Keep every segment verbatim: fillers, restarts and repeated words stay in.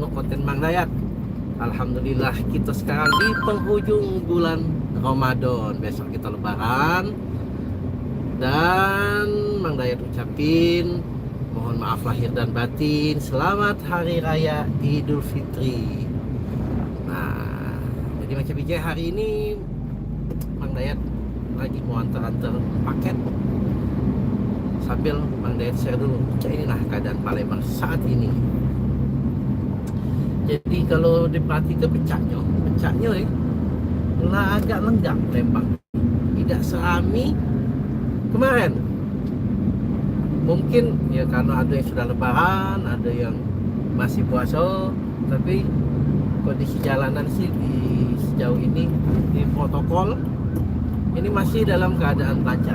Konten Mang Dayat. Alhamdulillah, kita sekarang di penghujung bulan Ramadan. Besok kita Lebaran. Dan Mang Dayat ucapin mohon maaf lahir dan batin. Selamat Hari Raya Idul Fitri. Nah, jadi macam biasa hari ini Mang Dayat lagi mau antar-antar paket. Sambil Mang Dayat share dulu. Cak inilah keadaan Palembang saat ini. Jadi kalau diperhatikan pecaknya, pecaknya eh, lah agak lengang Palembang. Tidak serami kemarin. Mungkin ya karena ada yang sudah lebaran, ada yang masih puasa, tapi kondisi jalanan sih di sejauh ini di protokol ini masih dalam keadaan lancar.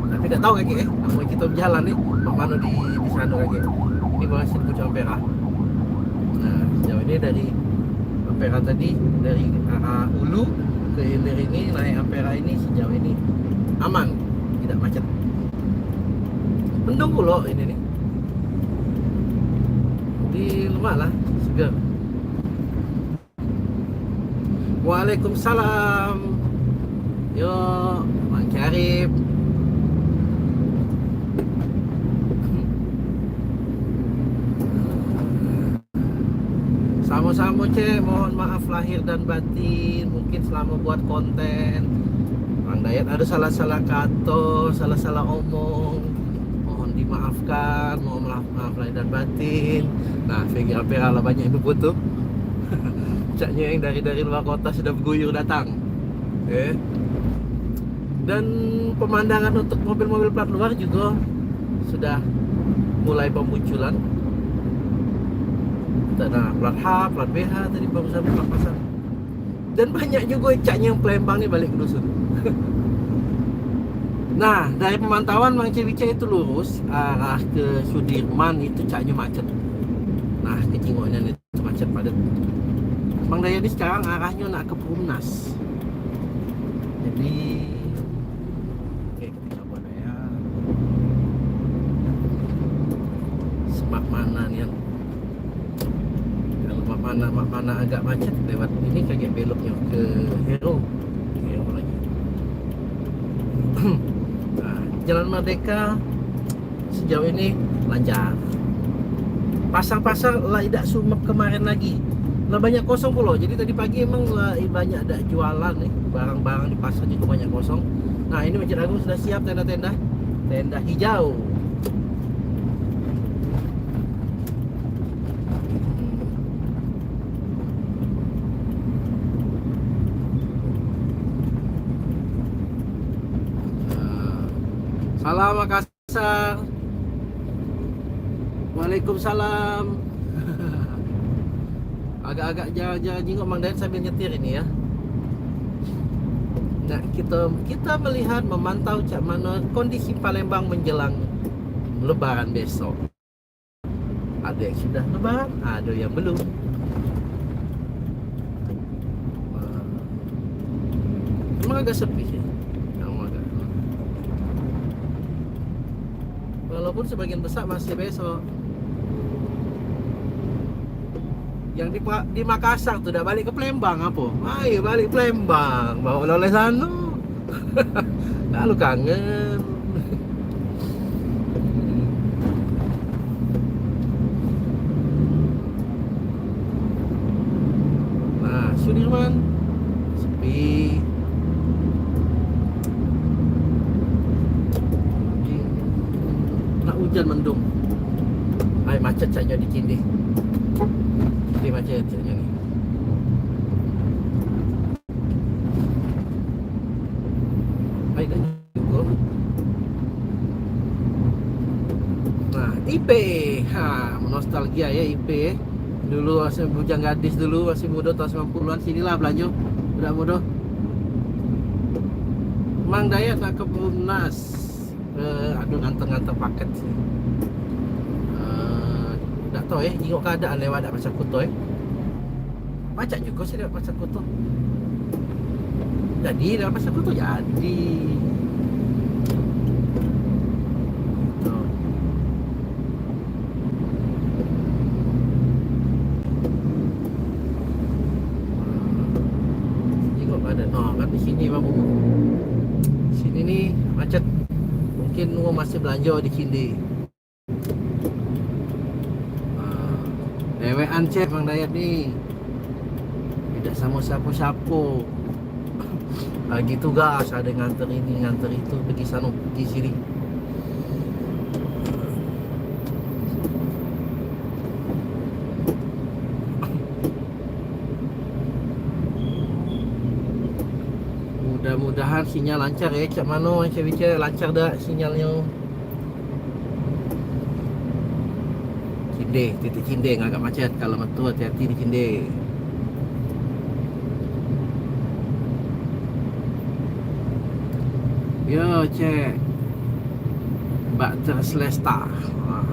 Tapi tidak tahu lagi eh, namun kita berjalan nih, mak mana di di sana lagi. Ini masih di Pucuk Ampera. Nah, sejauh ini dari Ampera tadi, dari arah hulu ke hilir ini, naik Ampera ini sejauh ini aman, tidak macet. Mendung pula ini nih. Di rumah lah, segar. Waalaikumsalam. Yo, Mang Syarif. Samo-samo, Cek. Mohon maaf lahir dan batin. Mungkin selama buat konten, Mang Dayat ada salah-salah kata, salah-salah omong. Mohon dimaafkan, mohon maaf, maaf lahir dan batin. Nah, Vega Ampera lah banyak yang foto. Caknya yang dari dari luar kota sudah berguyur datang. Eh. Dan pemandangan untuk mobil-mobil plat luar juga sudah mulai bermunculan. Kita ada plat H, plat B H tadi barusan plat pasar. Dan banyak juga caknya yang Palembang ni balik ke dusun. Nah, dari pemantauan Mang Cevica itu lurus arah ke Sudirman itu caknya macet. Nah, kejingoknya ni macet padat. Mang Dayat ni sekarang arahnya nak ke Perumnas. Jadi, oke, kita coba dah ya. Semak mana ni yang kalau mak mana, mak mana agak macet lewat ini kagek beloknya ke Hero. Hero lagi. Nah, Jalan Merdeka sejauh ini lancar. Pasar-pasar lah idak sumep kemarin lagi. Lah banyak kosong pulo. Jadi tadi pagi emang lah banyak dak jualan nih, barang-barang di pasar juga banyak kosong. Nah, ini Masjid Agung sudah siap tenda-tenda. Tenda hijau. Salam Makassar. Waalaikumsalam. Agak-agak jarang-jarang jingok Mang Dayat sambil nyetir ini ya. Nah, kita kita melihat memantau cak mana kondisi Palembang menjelang Lebaran besok. Ada yang sudah lebaran, ada yang belum. Nah, emang agak sepi sih. Emang agak. Walaupun sebagian besar masih besok. Yang di, di Makassar tu dah balik ke Palembang apa? Ayo balik Palembang, bawa oleh-oleh sana. Lalu kangen. Nah, Sudirman sepi. Nak hujan mendung. Ai macet saja di Cinde. Di macet saja ni. Nah, I P. Ha, nostalgia ya I P. Dulu masih bujang gadis dulu, masih muda tahun sembilan puluhan, sinilah belanja. Budak muda. Mang Dayat nak ke Perumnas. Eh, aduh, nganter-nganter paket sih. Eh, dak tahu eh, tengok keadaan lewat dak pasar Kuto eh. Pacak juga sih lewat pasar Kuto. Jadi lewat pasar Kuto jadi. Tuh. Cek, mungkin wong masih belanjo di Cinde. Nah, dewekan, Cek, Bang Dayat ni. Tidak sama siapa-siapa. Lagi tugas, ada nganter ini, nganter itu, pergi sana, pergi sini. Mudah-mudahan sinyal lancar ya. Cak mano, Cak Bica, lancar dak sinyalnyo? Cinde, titik Cinde ngagak macet. Kalau metu, hati-hati di Cinde. Yo, Cek. Mbak Terslesta. Wah,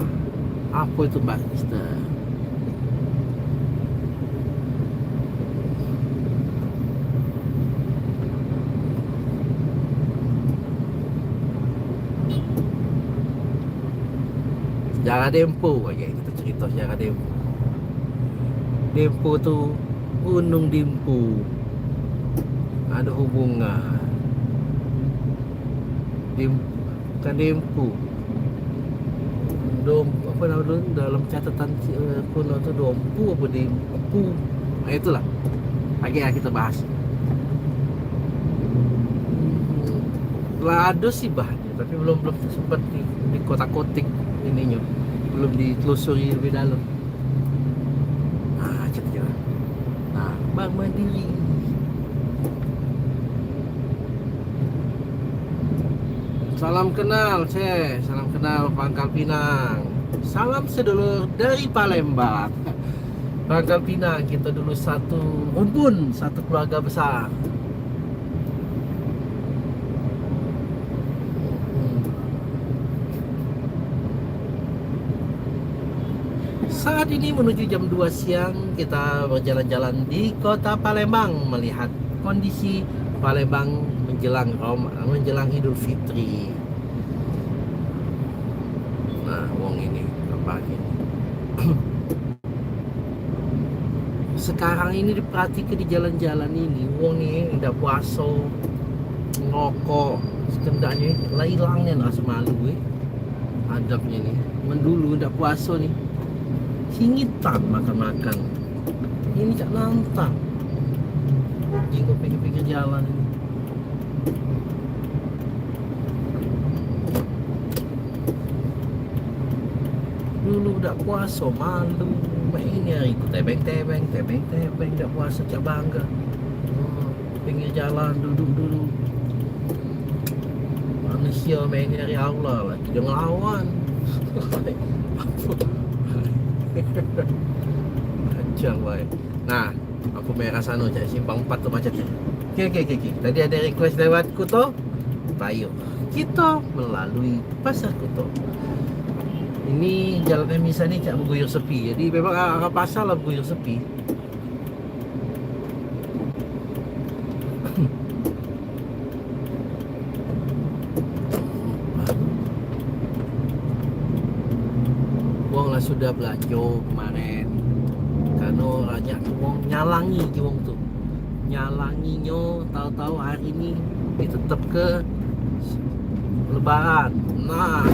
apa itu, Mbak Terslesta? Sejarah Dempo, oke, kita cerita sejarah Dempo. Dempo tu, Gunung Dempo. Ada hubungan. Dem, bukan Dempo. Dom, apa nama tu? Dalam catatan, eh, kuno tu Dompu apa Dempu? Nah, itulah. Lagi ya kita bahas. Lah ada sih bahannya, tapi belum, belum sempat di, di kotak-kotik ininya. Belum ditelusuri lebih dalam. Nah, cek kira. Nah, Bank Mandiri. Salam kenal, Cek. Salam kenal, Pangkal Pinang. Salam sedulur dari Palembang. Pangkal Pinang, kita dulu satu rumpun, satu keluarga besar. Saat ini menuju jam dua siang, kita berjalan-jalan di kota Palembang, melihat kondisi Palembang menjelang Rom-, menjelang Idul Fitri. Nah, wong ini apa ini? Sekarang ini diperhatike di jalan-jalan ini, wong ni dak puaso, ngerokok, sekendaknyo lah ilang nian rasa malu, eh. Adabnyo ni. Men dulu dak puaso ni, singitan makan-makan. Ini cak nantang. Jingok pinggir-pinggir jalan ni. Dulu dak puaso, malu. Mak ini hari tu tebeng-tebeng, tebeng-tebeng, dak puaso cak bangga. Hmm, pinggir jalan duduk dulu. Manusia mak ini hari Allah lagi dia ngelawan. Ancang bae. Nah, lampu merah sano, cak simpang empat tu macet. Oke, oke, oke, oke. Tadi ada request lewat Kuto. Bayu. Kita melalui Pasar Kuto. Ini jalan M I S A ni cak beguyur sepi. Jadi memang arah pasar lah beguyur sepi. Wong lah sudah belanjo kemaren. Karena banyak wong nyalangi je wong tu. Nyalanginyo tahu-tahu hari ni ditetepke lebaran. Nah,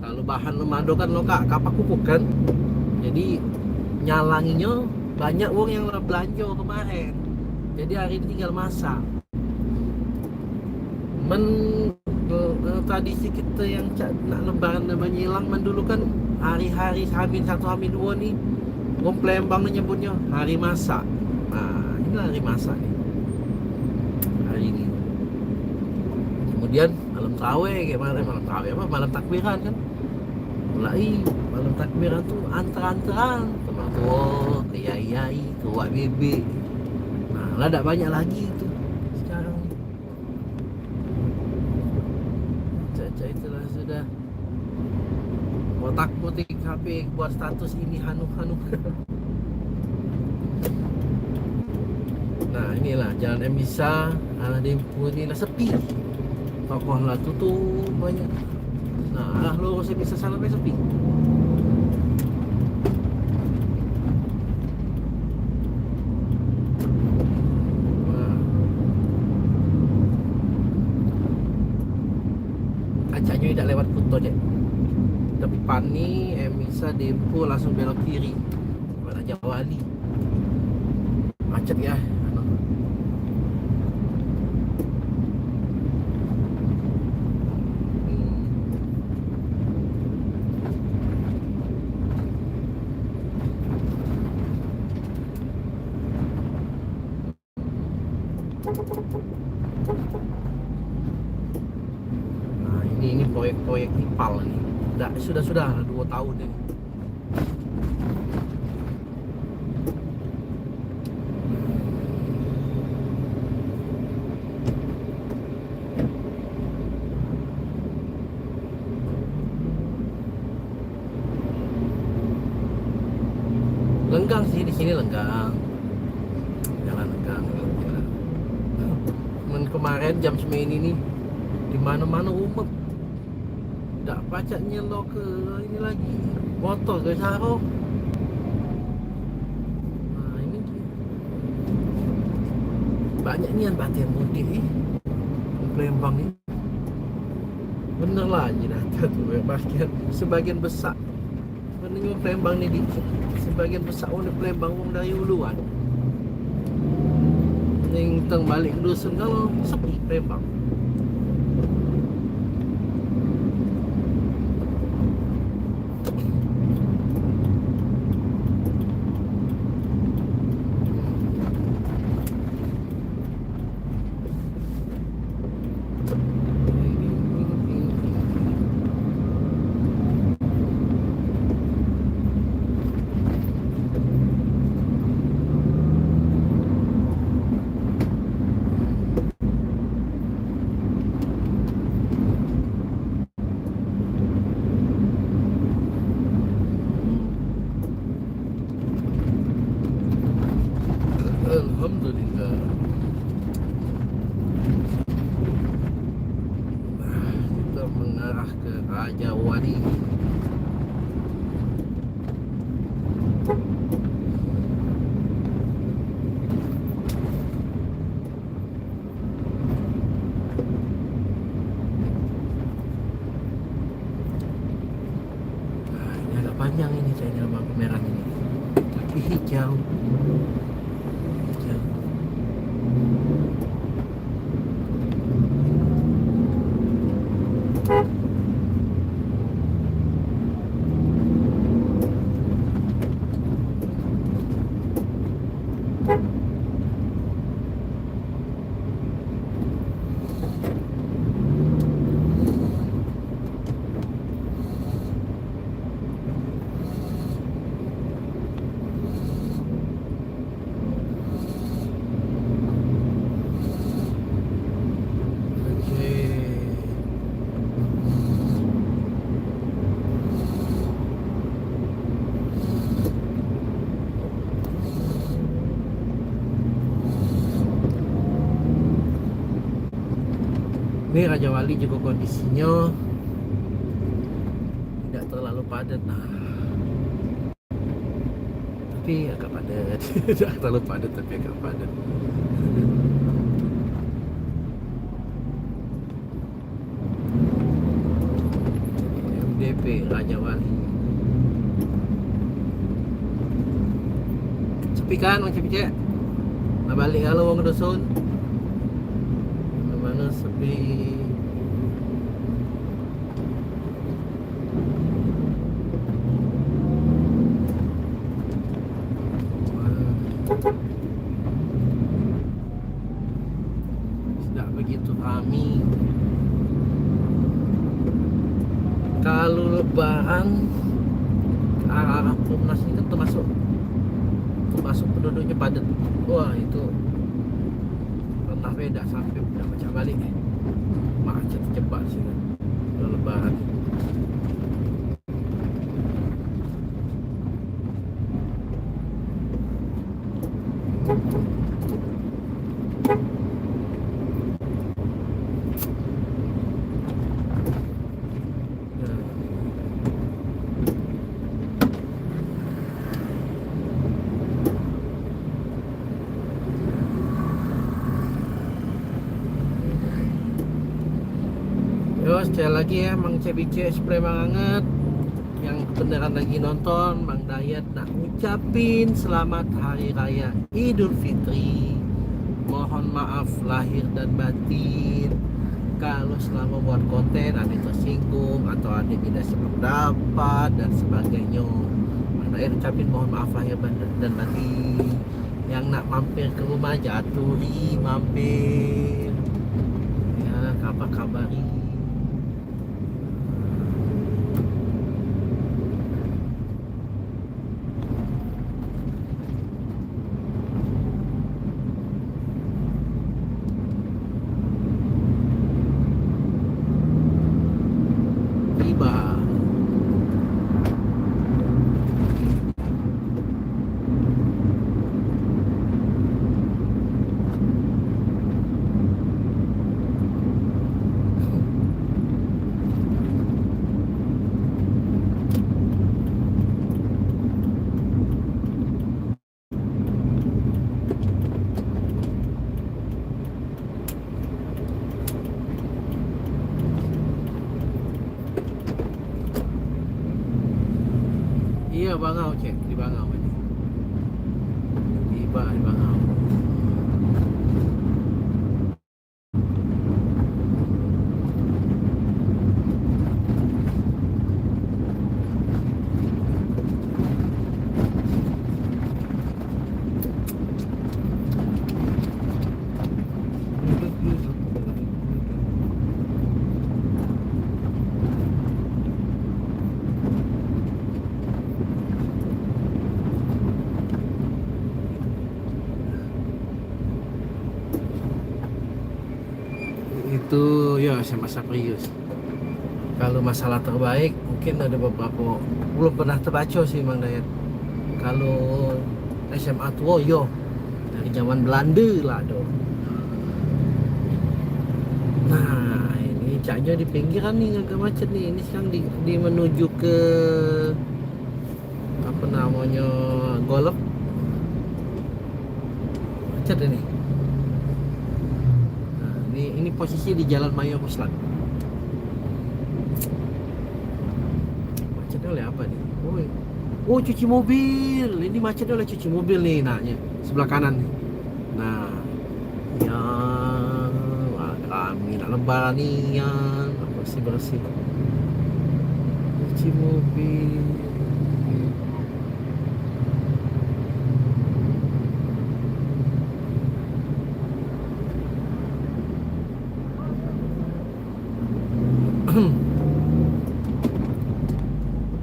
kalau bahan lemado kan lo kak kapak pupuk kan. Jadi nyalanginyo banyak wong yang lah belanjo kemaren. Jadi hari ni tinggal masak. Men, eh, tradisi kite yang cak nak lebaran dan banyak ilang, men dulu kan hari-hari Hamin satu, Hamin duo ni, wong Palembang ni nyebutnyo hari masak. Nah, inilah hari masak ni. Hari ni. Kemudian malam tarawih, kayak malam, malam tarawih apa? Malam takbiran kan. Mulai malam takbiran tu antar-antaran, ke mertua, ke yai-yai, ke wak bibik. Nah, lah dak banyak lagi tu sekarang ni. Cak-cak itulah sudah. Kotak-kotik H P buat status ini hanu-hanu. Nah, inilah jalan M I S A, arah Dempo ni lah sepi. Tokoh lah tutup banyak. Nah, arah lurus M I S A sana pun sepi. Nah. dak lewat Kuto, cek. Depan ni, eh, Misa Dempo langsung belok kiri. Lewat Raja Wali. Macet ya. Nah, ini, ini proyek-proyek Ipal ni. Dah, sudah-sudah dua tahun ini. Lenggang sih di sini, lenggang. Jalan lenggang, lenggang. Men kemarin jam sembilan ini di mana-mana umek. Dak pacak nyelo ke ini lagi. Motor ke saro. Nah, ini banyak nian batin mudik ni. Palembang ni. Bener lah aja dah tu, bagian, sebagian besar. Menengok Palembang ni dikit. Sebagian besar wong di Palembang, wong dari uluan. Ning teng balik ke dusun, kalau sepi Palembang. Alhamdulillah. Nah, kita mengarah ke Raja Wali. Nah, ini agak panjang ini, saya lampu merah ini. Tapi hijau. Hijau. Ni Raja Wali juga kondisinyo tidak terlalu padat, nah. Tapi agak padat. Tidak terlalu padat, tapi agak padat. M D P Raja Wali. Sepi kan, Bang Cipicek? Nah, balik kalau wong dusun. Mana-mana sepi. Tidak begitu rami. Kalau lebaran, arah-arah Perumnas ini kan termasuk, termasuk penduduknya padat. Wah, itu pernah beda sampai dak pacak balik. Macet cepat sih kan. Kalau lebaran. Terus Sekali lagi ya, Mang Cek Bicek, Palembang anget, yang kebenaran lagi nonton, Mang Dayat nak ngucapin selamat Hari Raya Idul Fitri. Mohon maaf lahir dan batin kalau selama buat konten ada tersinggung atau ada beda sependapat dan sebagainya. Mang Dayat ucapin mohon maaf lahir dan batin. Yang nak mampir ke rumah, jaturi mampir. Ya, kabar-kabari. Tiba. Iya, Bangau, Cek, di Bangau ini. Tiba di Bangau. Itu ya S M A Saprius. Kalau masalah terbaik, mungkin ada beberapa, belum pernah terbaca sih, Mang Dayat. Kalau S M A tua, yo, dari zaman Belanda lah tu. Nah, ini caknya di pinggiran ni agak macet ni. Ini sekarang di, di menuju ke apa namanya, Golf. Macet ini. Nah, ini, ini posisi di Jalan Mayor Ruslan. Macetnya oleh apa nih? Oh, oh, cuci mobil. Ini macetnya oleh cuci mobil nih, nah, sebelah kanan nih. Nah, ya, wah, rami nak lebaran nian, nak bersih-bersih. Cuci mobil.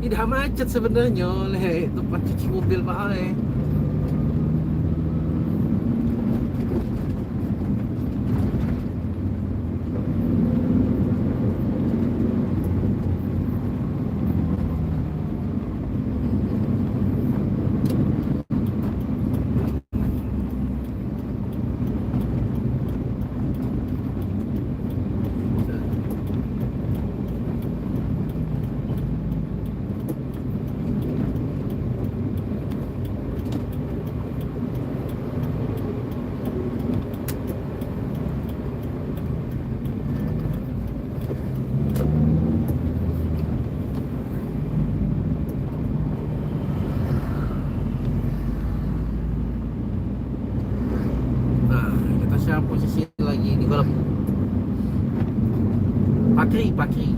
Ih, dah macet sebenarnya oleh tempat cuci mobil bae. Nah, kita siap posisi lagi di golf. Pakri, Pakri.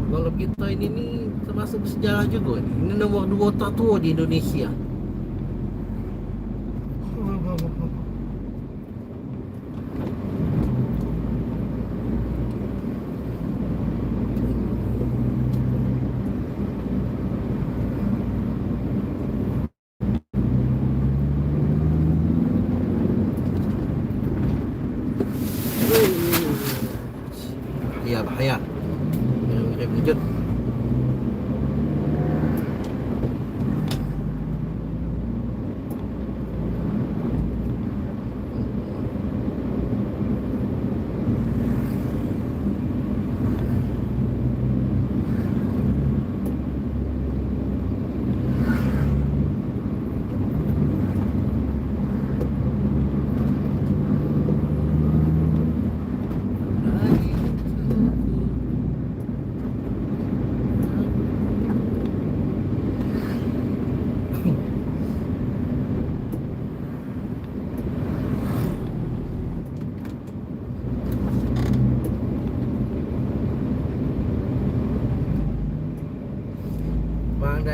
Golf kita ini ni termasuk bersejarah juga ni. Ini nomor dua tertua di Indonesia. Bahaya, bahaya. Ngerem-ngerem kejut.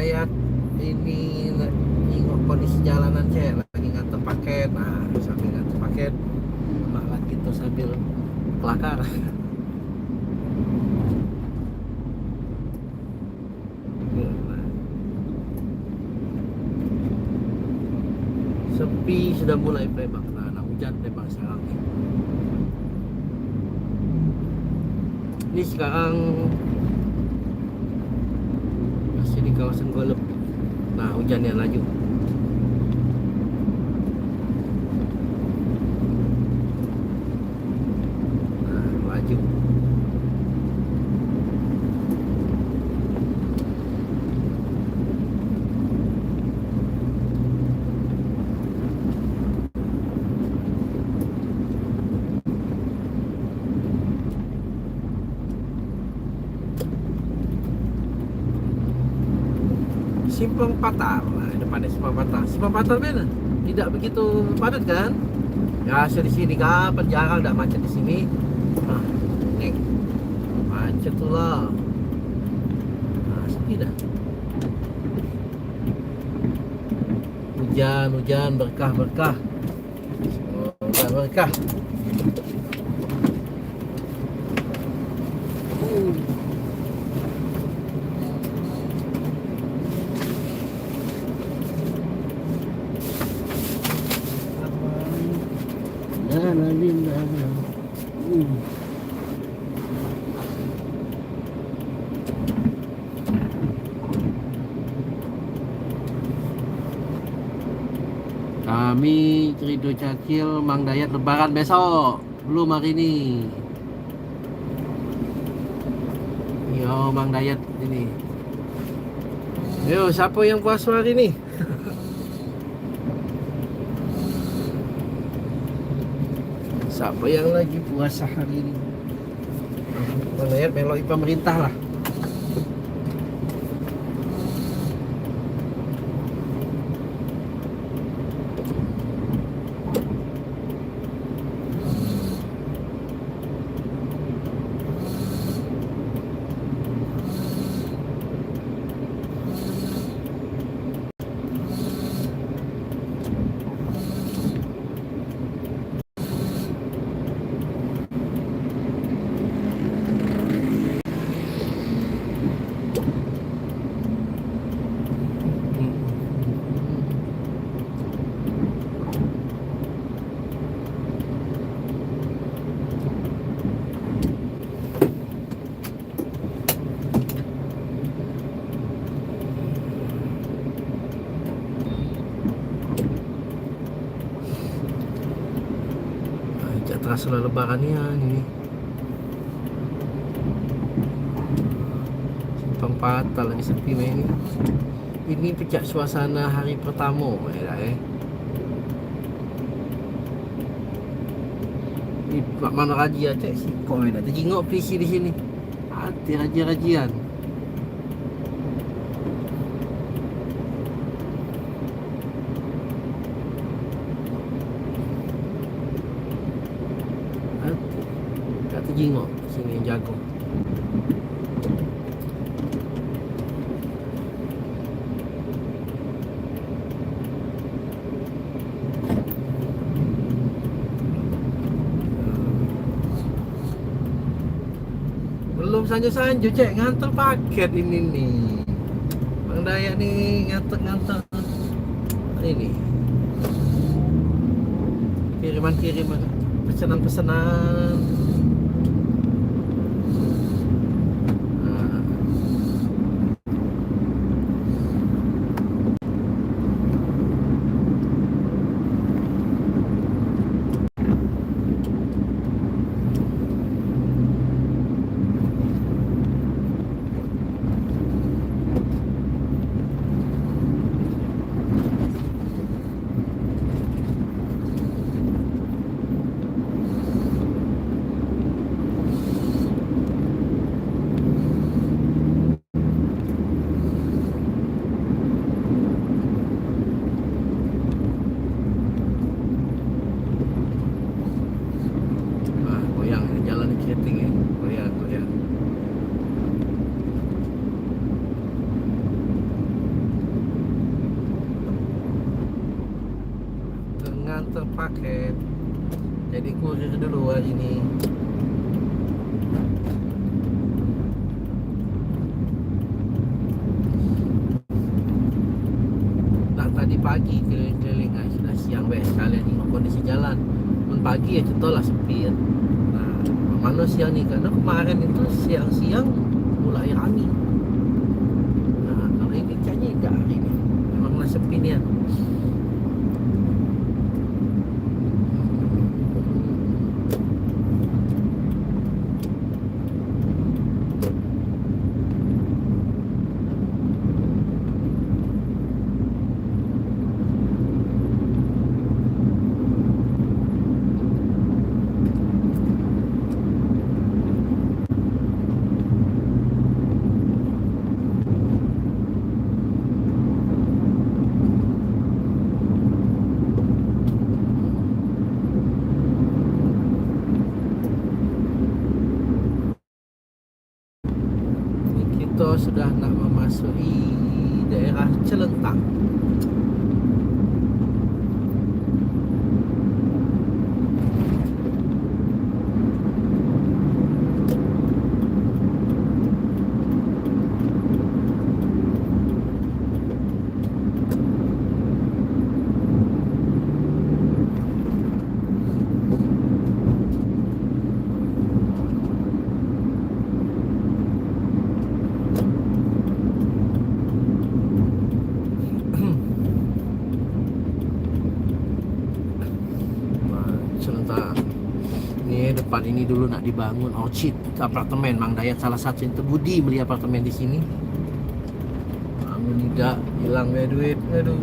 lihat ini, nengok kondisi jalanan, cek, lagi nganter paket. Nah, sambil nganter paket, mak lagi tu sambil kelakar. Sepi, sudah mulai Palembang. Nah, nak hujan Palembang sekarang ni. Ini sekarang masih di kawasan Golem. Nah, hujan yang laju. Nah, laju. Simpang Patar. Nah, depan ni Simpang Patar. Simpang Patar mana? Tidak begitu padat kan? Biasa di sini kapan jarang dak macet di sini. Nah, ni. Macet tu lah. Nah, sepi dah. Hujan, hujan, berkah, berkah. Semoga berkah. Kami Cerido Cacil, Mang Dayat lebaran besok, belum hari ni. Yo, Mang Dayat ini. Yo, siapa yang puasa hari ni? Siapa yang lagi puasa hari ni? Mana ya, meloki pemerintah lah. Nah, cak terasa lah lebaran nian ini. Simpang Patar lagi sepi meh ini. Ini pecak suasana hari pertamo, eh, dak, eh. Ni mak mano rajia, cek, sikok, eh, dak tejingok polisi di sini. Ati rajia-rajian. Ati, dak tejingok sini yang jago. Belum sanjo-sanjo, cek, nganter paket ini nih. Bang Dayak nih nganter-nganter ini. Kiriman-kiriman, pesanan-pesanan. Nah. Terpaket. Jadi kurir dulu hari ni. Nak tadi pagi keliling-keliling, ah, sudah siang be, sekalian tengok kondisi jalan. Mun pagi ya contoh lah sepi kan. Nah, mano siang ni, karena kemarin itu siang-siang mulai rame. Nah, kalau ini kayaknya enggak hari ni. Memang lah sepi nian. Ini kita sudah nak memasuki daerah Celentang. Sementara ni depan ini dulu nak dibangun orchid apartemen, Mang Dayat salah satu yang terbudi beli apartemen di sini. Amun idak, ilang be duit. Aduh.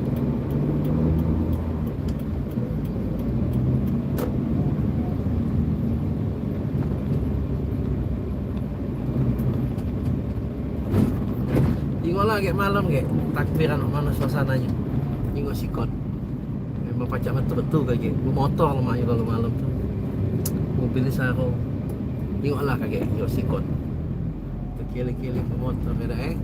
Tengoklah gek malam gek takbiran mano suasananyo. Tengok sikon. Memang pacak betul-betul kagek. Bemotor lemak kalu malam tu. Mobil saro. Tengoklah kagek yo sikon. Terkiling-kiling bemotor beda eh.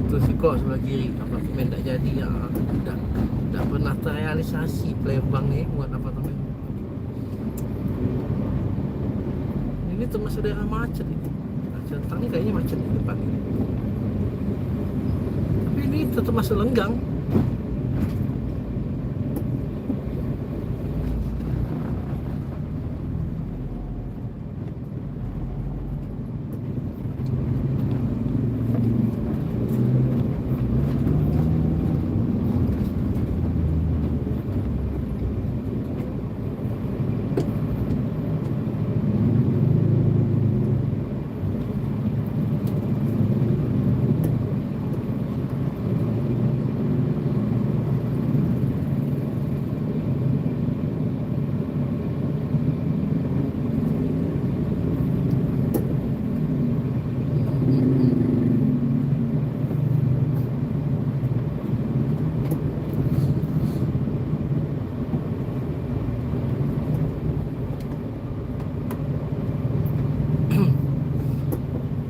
Tu sikok sebelah kiri, apartemen dak jadi ya. Dak, dak pernah terrealisasi Palembang ni buat apartemen. Ini termasuk daerah macet ini. Nah, Celentang ni kayaknya macet di depan ini. Tapi ini tetap masuk lenggang.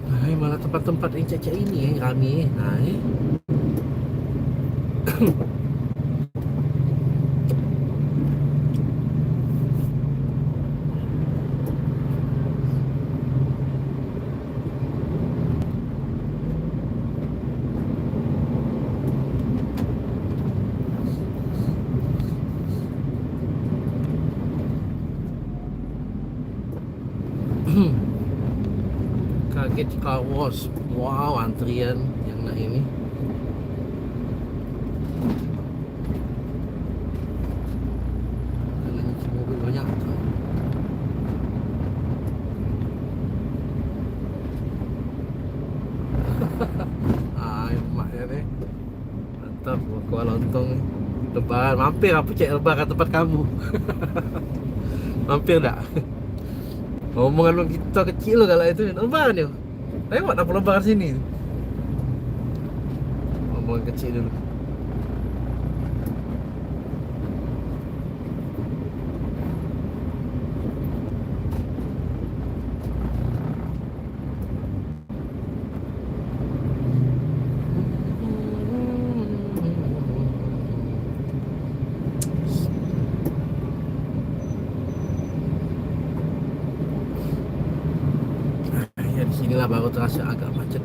Nah, malah tempat-tempat yang cak-cak ini eh, rame eh. Nah, eh. Kaget Car Wash. Wow, antrian yang nak ini. Karena nyuci mobil banyak. Ah, emak ya deh. Mantap, buah lontong ni. Lebaran, mampir apa cek lebaran tempat kamu? Mampir dak? Omongan wong kito kecik lo galak itu. Lebaran yo. Lewat apa lebaran sini? Omongan kecik dulu. Baru terasa agak macet.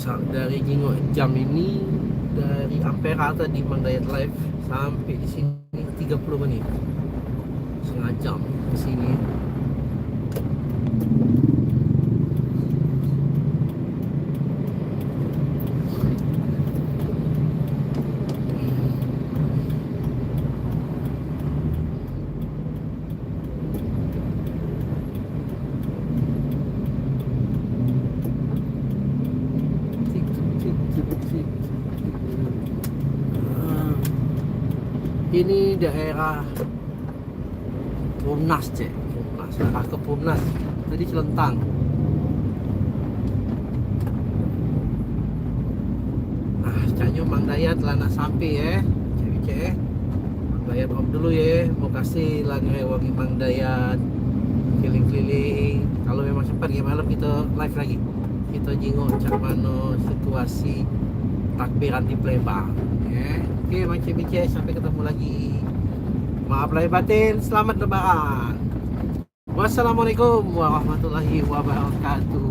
Sa- Dari jingok jam ini, dari Ampera tadi Mang Dayat live sampai di sini tiga puluh menit, setengah jam ke sini. Ini daerah Perumnas, cek. Perumnas, arah ke Perumnas. Tadi Celentang. Nah, caknyo Mang Dayat lah nak sampai, eh. Cek, cek, eh. Mang Dayat off dulu, ye. Makasih lah ngerewangi Mang Dayat keliling-keliling. Kalau memang sempat, ya, malam kita live lagi. Kita jingok cak mano situasi takbiran di Palembang, ya. Oke, Mang Cek Mice, sampai ketemu lagi. Maaf lahir batin, selamat lebaran. Wassalamualaikum warahmatullahi wabarakatuh.